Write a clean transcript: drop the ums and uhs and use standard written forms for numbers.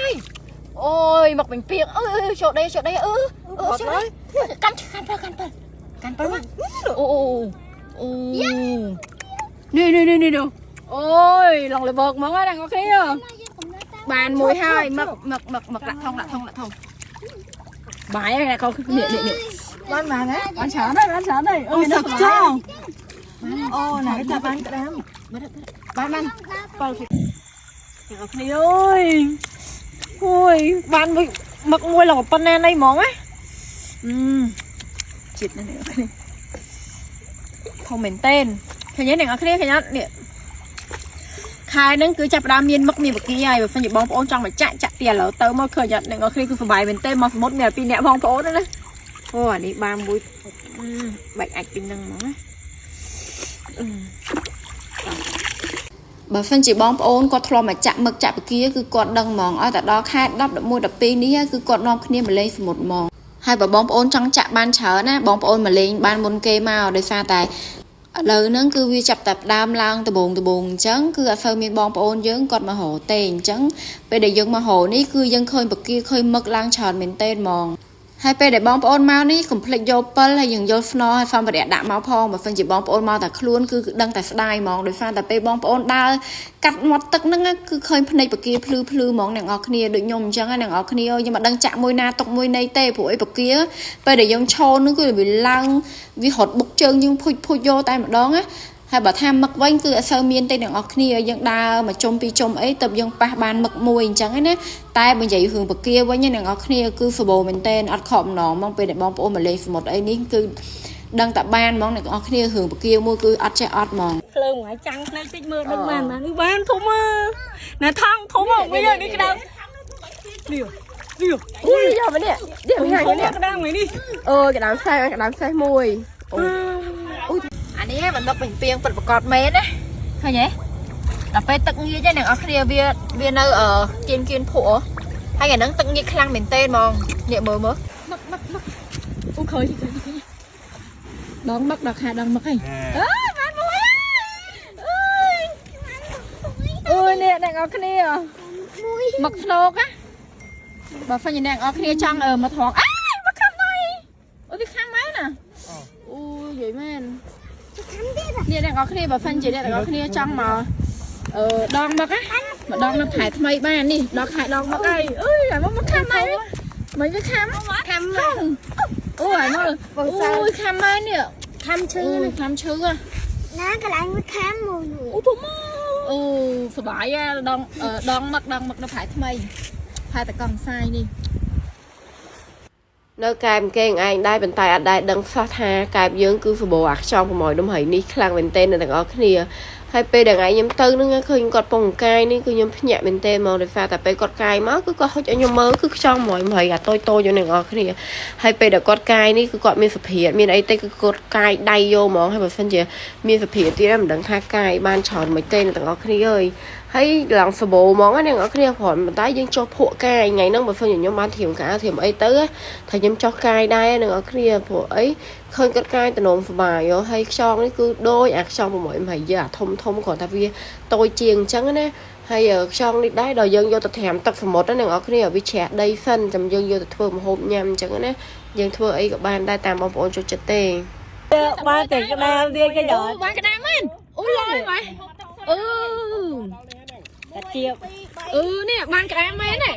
ហើយអូយមកវិញពីងអឺចូលដីចូលដីអឺអឺចូលដីកាន់កាន់ពិលកាន់ពិលកាន់ពិលមកអូអូអូនេះនេះនេះនេះអូយឡងលវើកហ្មងណាអ្នកគ្នាបានមួយហើយមកមកមកមកដាក់ថងដាក់ថងដាក់ថងបាយហើយអ្នកនេះនេះនេះ បានមកណា បានច្រើនហើយបានច្រើនហើយ អូសឹកចង់អូណាគេចាប់បានក្តាម បានបានបើអ្នកគ្នាអើយអូយបានមួយមឹកមួយឡងប៉ុណ្ណានេះហ្មងណាអឺជាតិណាស់អ្នកគ្នាធំមែនតេនឃើញទេអ្នកគ្នាឃើញអត់នេះខែហ្នឹងគឺចាប់ផ្ដើមមានមឹកមានបកាហើយបើសិនជាបងប្អូនចង់មកចាក់ចាក់ទៀតឥឡូវទៅមកឃើញអត់អ្នកគ្នាគឺសប្បាយមែនតេនមកសមុទ្រមានតែពីរអ្នកបងប្អូនណាអូអានេះបានមួយបាច់អាចពីហ្នឹងហ្មងណា បើសិនជាបងប្អូនគាត់ធ្លាប់មកចាក់មឹកចាក់ពគាគឺគាត់ដឹងហ្មងឲ្យតែដល់ខែ10 11 12នេះគឺគាត់នាំគ្នាមកលេងសមុទ្រហ្មងហើយបើបងប្អូនចង់ចាក់បានច្រើនណាបងប្អូនមកលេងបានមុនគេមកដោយសារតែឥឡូវហ្នឹងគឺវាចាប់តែផ្ដើមឡើងដបងដបងអញ្ចឹងគឺអត់សូវមានបងប្អូនយើងគាត់មករកទេអញ្ចឹងពេលដែលយើងមករកនេះគឺយើងឃើញពគាឃើញមឹកឡើងច្រើនមែនទែនហ្មងហើយពេលដែលបងប្អូនមកនេះកុំភ្លេចយកពិលហើយយើងយកស្នហើយសម្ភារៈដាក់មកផងបើមិនជាបងប្អូនមកតែខ្លួនគឺដឹងតែស្ដាយហ្មងដោយសារតែពេលបងប្អូនដើរកាត់មាត់ទឹកហ្នឹងគឺឃើញភ្នែកពគាភ្លឺភ្លឺហ្មងអ្នកនរគ្នាដូចខ្ញុំអញ្ចឹងណាអ្នកនរគ្នាខ្ញុំមិនដឹងចាក់មួយណាទុកមួយណីទេព្រោះអីពគាពេលដែលយើងឈរហ្នឹងគឺវាឡើងវារត់បុកជើងយើងភុចភុចយកតែម្ដងណាហើយបើថាមឹកវិញគឺអត់សូវមានទេអ្នកនរគ្នាយើងដើរមកជុំពីរជុំអីទៅយើងប៉ះបានមឹកមួយអញ្ចឹងណាតែបើនិយាយរឿងពគាវិញអ្នកនរគ្នាគឺសបោមែនតែនអត់ខកម្ដងហ្មងពេលដែលបងប្អូនមកលេងសមុទ្រអីនេះគឺដឹងតែបានហ្មងអ្នកនរគ្នារឿងពគាមួយគឺអត់ចេះអត់ហ្មង ភ្លើងមួយចាំងភ្នែកតិចមើលដឹងបានបានបានធំណាថងធំមកវិញនេះក្តៅនេះនេះ អូយយកមកនេះនេះ ធំ នេះ ក្តៅមួយនេះ អើយក្តៅសេះក្តៅសេះមួយអូយអានេះមិនដឹកពេញពីងពិតប្រកបមែនណាឃើញទេដល់ពេលទឹកងាយទេអ្នកនរគ្នាវាវានៅអឺគៀនគៀនភក់ហើយអាហ្នឹងទឹកងាយខ្លាំងមែនទេហ្មងនេះមើលមើលមឹកមឹកមឹកអូឃើញឃើញឃើញដងមឹកដល់ខែដងមឹកហីអើយបានមួយអើយអើយនេះអ្នកនរគ្នាមឹកស្នោកណាបើសិនជាអ្នកនរគ្នាចង់មកថងអើយមកខាំណៃអូយវាខាំមែនណាអូយនិយាយមែននេះអ្នកនរគ្នាបើសិនជាអ្នកនរគ្នាចង់មកអឺដងមឹកណាមកដងនៅខែថ្មីបាននេះដល់ខែដងមឹកហើយអើយអាមកមកខាំណៃមិនវាខាំ ខាំ អូយមកអូយខាំមែននេះ ខាំឈឺ អូយខាំឈឺហ៎ ណាកន្លែងវាខាំមួយនោះ អូធំអូសបាយដងដងមឹកដងមឹកនៅខែថ្មីខែតកង់សាយនេះ នៅកែបគេងឯងដែរប៉ុន្តែអត់ដែរដឹងសោះថាកែបយើងគឺសបោអាខ្យងប្រមយដុំហៃនេះខ្លាំងមែនទែនអ្នកទាំងអស់គ្នាហើយពេលដែលថ្ងៃខ្ញុំទៅនឹងឃើញគាត់ពងកាយនេះគឺខ្ញុំភ្ញាក់មែនទែនមកដោយសារតែពេលគាត់កាយមកគឺគាត់ហុចឲ្យខ្ញុំមើលគឺខ្យងប្រមយមហៃអាតូចតូចអ្នកទាំងអស់គ្នាហើយពេលដែលគាត់កាយនេះគឺគាត់មានសភាពមានអីទេគឺគាត់កាយដៃយកហ្មងហើយបើសិនជាមានសភាពទៀតមិនដឹងថាកាយបានច្រើនមិនទេអ្នកទាំងអស់គ្នាអើយហើយឡើងសបោហ្មងណាអ្នកទាំងអស់គ្នាគ្រាន់ប៉ុន្តែយើងចុះភក់កាយថ្ងៃហ្នឹងបើសិនជាខ្ញុំបានធៀមកាធៀមអីទៅថាខ្ញុំចោះកាយដែរនឹងអរគ្នាព្រោះអីឃើញគាត់កាយតំណងសបាយហើយខ្យងនេះគឺដូចអាខ្យង6 20យើអាធំធំគ្រាន់តែវាតូចជាងអញ្ចឹងណាហើយខ្យងនេះដែរដល់យើងយកទៅត្រាំទឹកសមុទ្រណាអ្នកនរគ្នាវាជ្រះដីសិនចាំយើងយកទៅធ្វើម្ហូបញ៉ាំអញ្ចឹងណាយើងធ្វើអីក៏បានដែរតាមបងប្អូនចូលចិត្តទេ បានតែក្តាមទៀតគេ អូបានក្តាមមែនអូឡយម៉េះអឺ តាជាប អឺនេះបានក្តាមមែនទេ